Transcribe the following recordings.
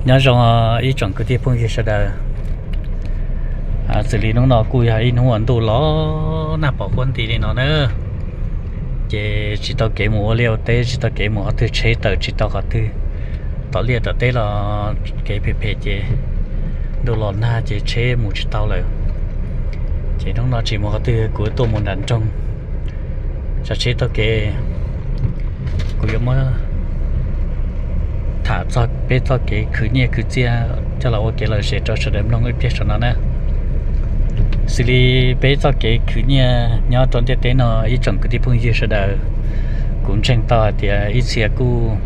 Nyob zoo ib tsoom kwv tij phooj ywg sawv daws. Xws li hnub no kuj yog ib hnub uas ntuj los nag pom huab nti li no na, ces tsis tau kev mus ua liaj ua teb, tsis tau kev mus qhov twg, tsheb tawm tsis tau qhov twg. Tom liaj tom teb los kev phem phem ces ntuj los nag ces tsheb mus tsis tau lawm. Ces hnub no tsis mus qhov twg, kuv tuaj mus nram nroog, tsav tsheb taug kev. Kuv yuav muab tham txog peb txoj kev khwv nyiaj khwv txiaj coj los ua kev lom zem rau sawv daws mloog ib pliag saum no na. Xws li peb txoj kev khwv nyiaj nyob rau ntiaj teb no, ib tsoom kwv tij phooj ywg sawv daws, kuv ntseeg tau hais tias ib txhia kuj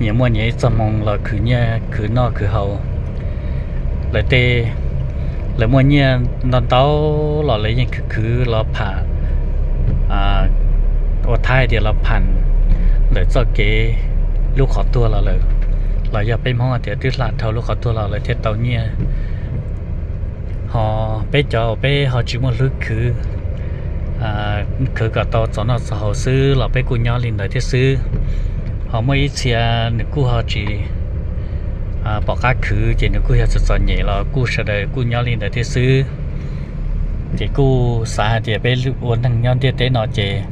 nyias muaj nyias ib txoj hmoo los khwv nyiaj khwv noj khwv haus. Lawv tej, lawv muaj nyiaj ntau ntau los lawv yeej khwv khwv los pham, ua thaib hais tias los pham ntawm txoj kev lub qhov tuag los lawm, los yog peb Hmoob hais tias twb hla dhau lub qhov tuag los lawv thiaj tau nyiaj. Ho peb cov uas peb ho tsis muaj hlwb khwv, khwv kom tau txov noj txov haus xwb los peb kuj nyob li ntawd thiab xwb. Ho muaj ib txhia nws kuj ho tsis pom qab khwv ces nws kuj yog txom txom nyem los kuj sawv daws kuj nyob li ntawd thiab xwb. Ces kuj xav hais tias peb ua neeg nyob ntiaj teb no ces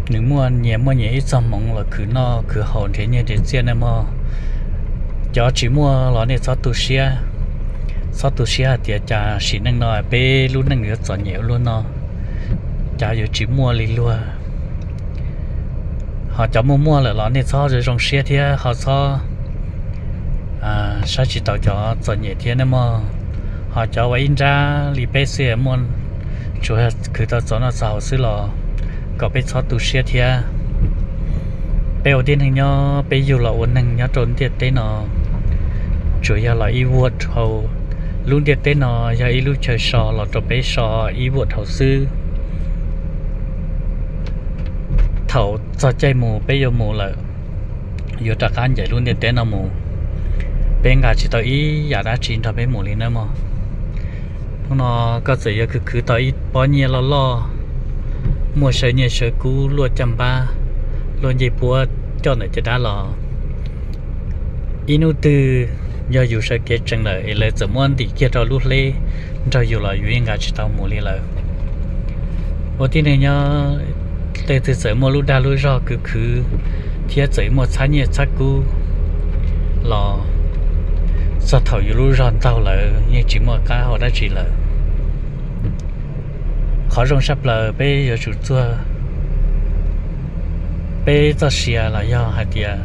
nws muaj nyias muaj nyias ib txoj hmoov los khwv noj khwv haus nrhiav nyiaj nrhiav txiaj nej mog. Cov tsis muaj los nej txhob tu siab, txhob tu siab hais tias cas sim neej no peb lub neej yuav txom nyem ua luaj no, cas yuav tsis muaj li luag. Ho cov muaj muaj lawm los nej txhob zoo zoo siab thiab ho txhob saib tsis taus cov txom nyem thiab nej mog. Ho cov uas ib nrab li peb xwb muaj, tsuas khwv tau txov noj txov haus xwb los kom peb txhob tu siab thiab. Peb ua tib neeg nyob, peb yug los ua neeg nyob rau ntiaj teb no, tsuas yog los ib vuag dhau. Lub ntiaj teb no yog ib lub chaw so los rau peb so ib vuag dhau xwb. Thaum txog caij mus peb yuav mus lawm, yuav rov qab ncaim lub ntiaj teb no mus, peb nqa tsis tau ib yam dab tsi nrog peb mus li nawb mog. Hnub no koj txawm yuav khwv khwv tau ib pob nyiaj loj loj, muaj saw nyiaj saw kub luaj caj npab, luaj ncej puab coj ntawm caj dab los, ib hnub twg yog yus sawv kev tsees lawm es lawv txawm muab ntim kiag rau lub hleb nrog yus los yus yeej nqa tsis tau mus li lawm. Ua tib neeg nyob, leej twg txawm muaj lub dag lub zog khwv khwv thiab txawm muaj txhab nyiaj txhab kub los txog thaum yus lub zog ntaug lawm yeej tsis muaj qab hau dab tsi lawm. Qhov zoo tshaj plaws peb yuav tsum txuag peb txoj sia los yog hais tias